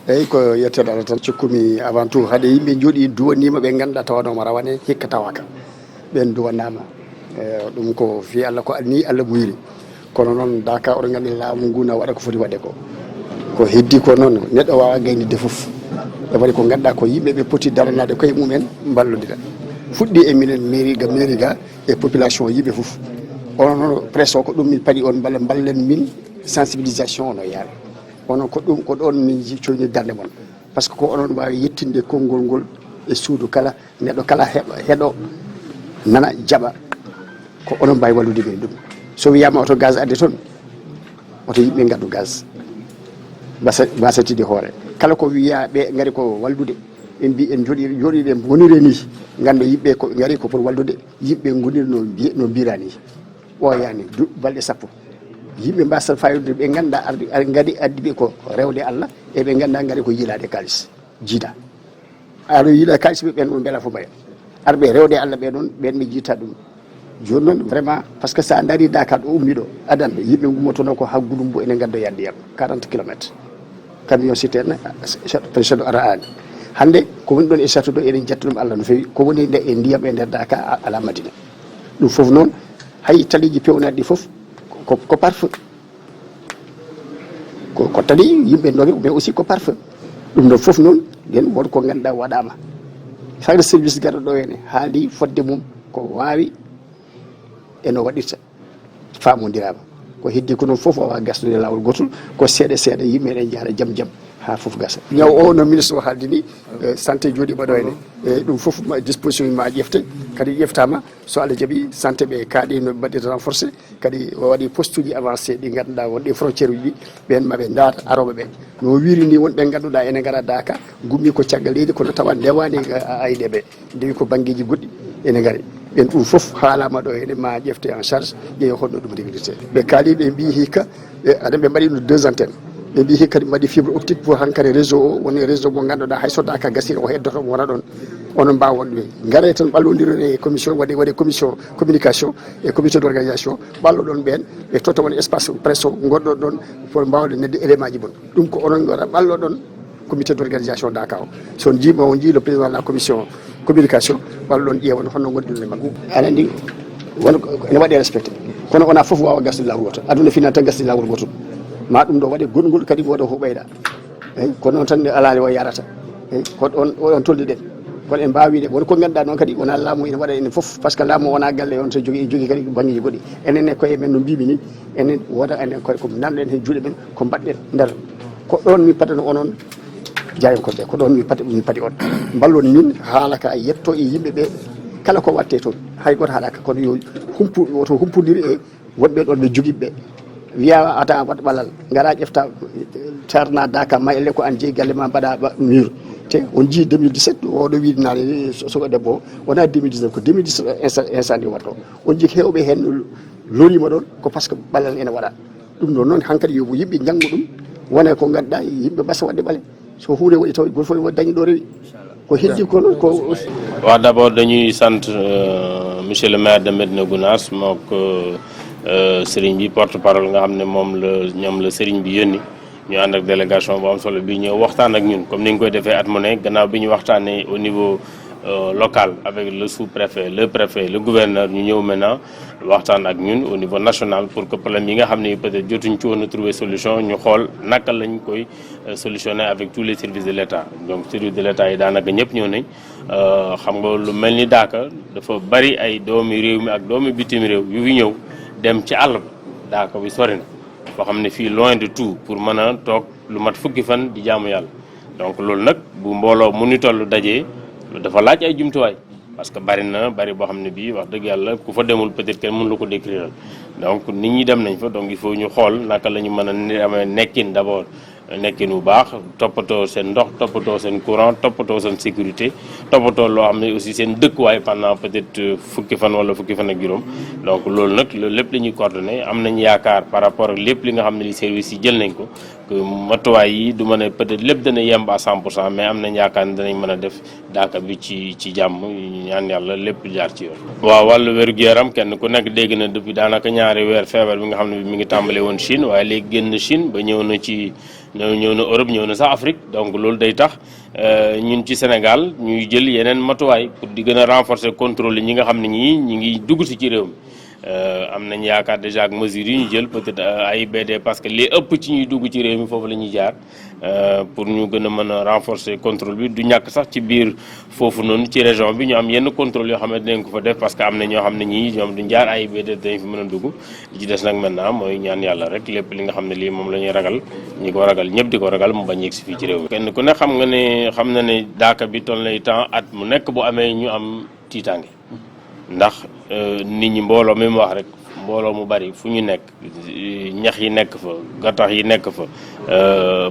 eyyi ko yettere Allah tan cikkumi avant tout haade yimɓe jooɗi duwanima ɓe ganduɗa tawanoma rawane hikka tawaka ɓen duwannama ɗum ko fi Allah ko ni Allah muyri kono noon daka oɗo gandi laamu ngu na waɗa ko foti waɗe ko heddi ko noon neɗɗo wawa gaynide foof e waɗi ko ganduɗa ko yimɓeɓe poti daranade koye mumen ballodira fuɗɗi e minen mairie ga e population yimɓe foof onon noon presse o ko ɗum min paɗi on balla ballen min sensibilisation no yaara onon ko ɗum ko ɗon min coyni darde mon par ce que ko onon wawi yettinde konngol ngol e suudu kala neɗɗo kala heɗo nana jaɓa ko onon mbawi wallude ɓe ɗum so wiyama oto gaz adde toon oto yimɓe gaddu gaz basatide hoore kala ko wiya ɓe gari ko wallude en mbi en jooɗiɗe gonire ni ganda yimɓe ko gari ko pour wallude yimɓe goniri no mbirani o yani balɗe sappo yimɓe mbasa fayude ɓe ganduɗa gadi addi ɓe ko rewde Allah e ɓe ganduɗa gari ko yiilade kalis jiida aɗa yiila kalis ɓe ɓen ɗum beela fo mbaya arɓe rewde Allah ɓe ɗon ɓen ɓe jiita ɗum joni noon vraiment par ce que sa daari Dakar ɗo ummiɗo adande yimɓe gummotono ko ha Gouloumbou ene gaddo yadde yam 40 kilométres camion citerne précédo ara ani hande ko woni ɗon e château ɗo eɗen jetta ɗum Allah no fewi ko woni nde e ndiyam e nder Dakar ala Madina ɗum foof noon hay taliji pewnaɗi ɗi foof ko parfum ko tali yimɓe doge mais aussi ko parfum ɗum ɗon foof noon nden won ko ganduɗa waɗama sagde service garɗo ɗo henne haali fodde mum ko wawi eno waɗirta famodirama ko heddi ko noon foof wawa gasnude lawol gotol ko seeɗa seeɗa yimɓe ɗen jaara jaam jaam ha foof gasa ñaw o no ministre o haaldi ni santé jooɗiɓa ɗo henne e ɗum foof disposition ma ƴefte kadi ƴeftama so Allah jaaɓi santé ɓe kaaɗi no mbaɗirta renforcé kadi o waɗi poste uji avancé ɗi ganduɗa wonɗe frontiére uji ɗi ɓen maɓe dar aroɓe ɓe no wiiri ni wonɓe ganduɗa ene gara Daka gummi ko caggal leydi kono tawa ndewani ayde ɓe ndewi ko banggueji goɗɗi ene gaari ɓen ɗum foof haalama ɗo henne ma ƴefte en charge ƴeewa holno ɗum réglité ɓe kaali ɓe mbi hikka aɗa ɓe mbaɗi ɗum 2 antennes ɓe mbi hikka ɗi mbaɗi fibre optique pour hankkadi réseau o woni réseau mo ganduɗa hay so Daka gasiri o heddoto mo wona ɗon onon mbawa wonɗume gaare tan ɓallodiron e commission waɗe commission communication et comité d' organisation ɓalloɗon ɓen ɓe totta won espace presse o gonɗon ɗon pour mbawde nedde élément ji mon ɗum ko onon waɗa ɓalloɗon comité d' organisation Daka o so jiima o jii le président de la commission communication ɓalloɗon ƴeewon honno gonɗiron e makko aɗa andi ene waɗe respecté kono wona foof wawa gasdude lawol goto aduna fina tan gasdude lawol gotol ma ɗum ɗo waɗe gonngol kadi woɗo huɓayɗa eyyi ko noon tan alani o yarata eyyi ko on tolniɗen kono en mbawide woni ko ganduɗa noon kadi wona laamu ene waɗa enen foof par ce que laamu wona galle on to jogui kadi banggueji goɗɗi enen e koye men no mbimi ni enen woda enen koye ko nanɗen hen juuɗe men ko mbaɗɗen nder ko ɗon min patano onon jayankoɓe ko ɗon min paadi on ballon min haala ka yetto e yimɓeɓe kala ko watte toon hay goto haɗaka kono yo woto humpodiri e wonɓe ɗon ɓe joguiɓe wiya ata waɗ ɓalal gara ƴefta tarna Daka ma elle ko an jeeyi galle ma mbaɗa mur te on jii 2017 oɗo wiidnare soko debbo o wona 2019 ko 2017 incendie watto on jii hewɓe hen lorima ɗon ko par ce que ɓalal ene waɗa ɗum ɗon noon hankkadi yo yimɓe janggo ɗum wona ko ganduɗa yimɓe mbasa wadde ɓale so hunde waɗi taw goto fof waɗi dañi ɗo rewi ko heddi ko noon ko waaw d'abord dañuy sant monsieur le maire de Médina Gounass moo ko sëriñ bi porte parole nga xam ne ñoom la sëriñ bi yónni ñu ànd ak délégation bu am solo bi ñëw waxtaan ak ñun comme ni ñu koy defee at mu ne gannaaw bi ñu waxtaanee au niveau local avec le sous-préfet le préfet le gouverneur ñu ñëw maintenant waxtaan ak ñun au niveau national pour que problème yi nga xam ne peut-être jotuñ ci woon a trouver solution ñu xool naka lañ koy solutionner avec tous les services de l'État donc services de l'État yi daanaka ñëpp ñëw nañ xam nga lu mel ni Daka dafa bari ay doomi réew mi ak doomi bitim réew yu fi ñëw dem ci àll ba Daka bi sori na boo xam ne fii loin de tout pour mën a toog lu mat fukki fan di jaamu yàlla donc loolu nag bu mbooloo mu ni toll dajee dafa laaj ay jumtuwaay parce que bari boo xam ne bii wax dëgg yàlla ku fa demul peut-être kenn mënu la ko décrire donc nit ñi dem nañ fa donc il faut ñu xool naka la ñu mën a amee nekkin d'abord nekkin bu baax toppatoo seen ndox toppatoo seen courant toppatoo seen sécurité toppatoo loo xam ne aussi seen dëkkuwaay pendant peut-être fukki fan wala fukki fan ak juróom donc loolu nag loolu lépp la ñuy coordonné am nañ yaakaar par rapport ak lépp li nga xam ne li service yi jël nañ ko que matuwaay yi du mën a peut-être lépp dana yemb à 100% mais am nañ yaakaar ne danañ mën a def Daka bi ci jàmm ñaan yàlla lépp jaar ci yoon. waaw wàllu wér-gu-yaram kenn ku nekk dégg na depuis daanaka ñaari weer feebar bi nga xam ne mi ngi tàmbale woon Chine waaye léegi génn Chine ba ñëw na ci ñëw na Europe ñëw na sax Afrique donc loolu day tax ñun ci Sénégal ñuy jël yeneen matuwaay pour di gën a renforcer contrôle ñi nga xam ne ñi ngi dugg si ci réew mi. am nañ yaakaar déjà ak mesures yi ñu jël peut-être AIBD parce que li ëpp ci ñuy dugg ci réew mi foofu la ñuy jaar pour ñu gën a mën a renforcer contrôle bi du ñàkk sax ci biir foofu noonu ci région bi ñu am yenn contrôle yoo xam ne dinañ ko fa def parce que am na ñoo xam ne ñii ñoom duñ jaar AIBD dañ fi mën a dugg li ci des nag maintenant mooy ñaan yàlla rek lépp li nga xam ne lii moom la ñuy ragal ñi ko ragal ñëpp di ko ragal mu bañ yegg si fii ci réew mi. kenn ku ne xam na ne daaka bi toll nay temps at mu nekk bu amee ñu am tiitaange ndax nit ñi mbooloo mi mu wax rek mbooloo mu bari fu ñu nekk ñax yi nekk fa gattax yi nekk fa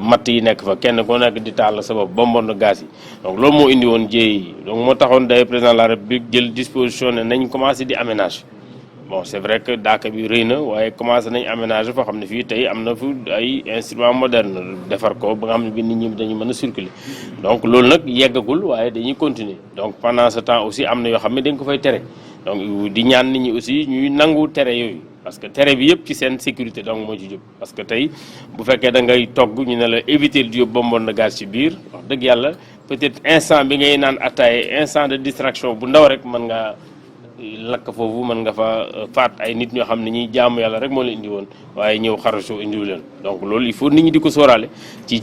matt yi nekk fa kenn ku nekk di taal sa bopp bonbonne gaz yi donc loolu moo indi woon jéey yi donc moo taxoon day président de la République jël disposition ne nañ commencé di aménager bon c'est vrai que daaka bi rëy na waaye commencé nañ aménager foo xam ne fii tey am na fu ay instruments modernes defar ko ba nga xam ne bi nit ñi dañu mën a circuler donc loolu nag yeggagul waaye dañuy continuer donc pendant ce temps aussi am na yoo xam ne dañ ko fay tere donc di ñaan nit ñi aussi ñuy nangu tere yooyu parce que tere bi yëpp ci seen sécurité donc moo ci jóg parce que tey bu fekkee da ngay togg ñu ne la éviter di yóbbu bonbonne de gaz ci biir wax dëgg yàlla peut-être instant bi ngay naan attaaye instant de distraction bu ndaw rek mën nga lakk foofu mën nga fa faat ay nit ñoo xam ne ñuy jaamu yàlla rek moo leen indi woon waaye ñëw xarasoo indiwu leen donc loolu il faut nit ñi di ko sóoraale ci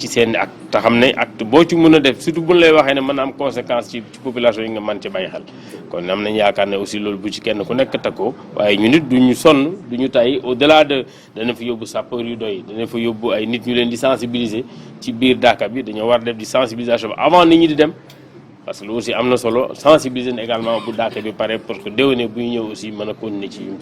seen acte te xam ne acte boo ci mën a def surtout buñ lay waxee ne mën na am conséquence ci population yi nga mën ci bàyyi xel kon am nañ yaakaar ne aussi loolu bu ci kenn ku nekk takkoo waaye ñu nit duñu sonn duñu tay au delà de dana fa yóbbu sapeur yu doy dana fa yóbbu ay nit ñu leen di sensibiliser ci biir daaka bi dañoo war def di sensibilisation avant nit ñi di dem parce que loolu aussi am na solo sensibiliser également bu daaka bi pare parce que déwénee bu ñu ñëw aussi mën a continuer ci yu mu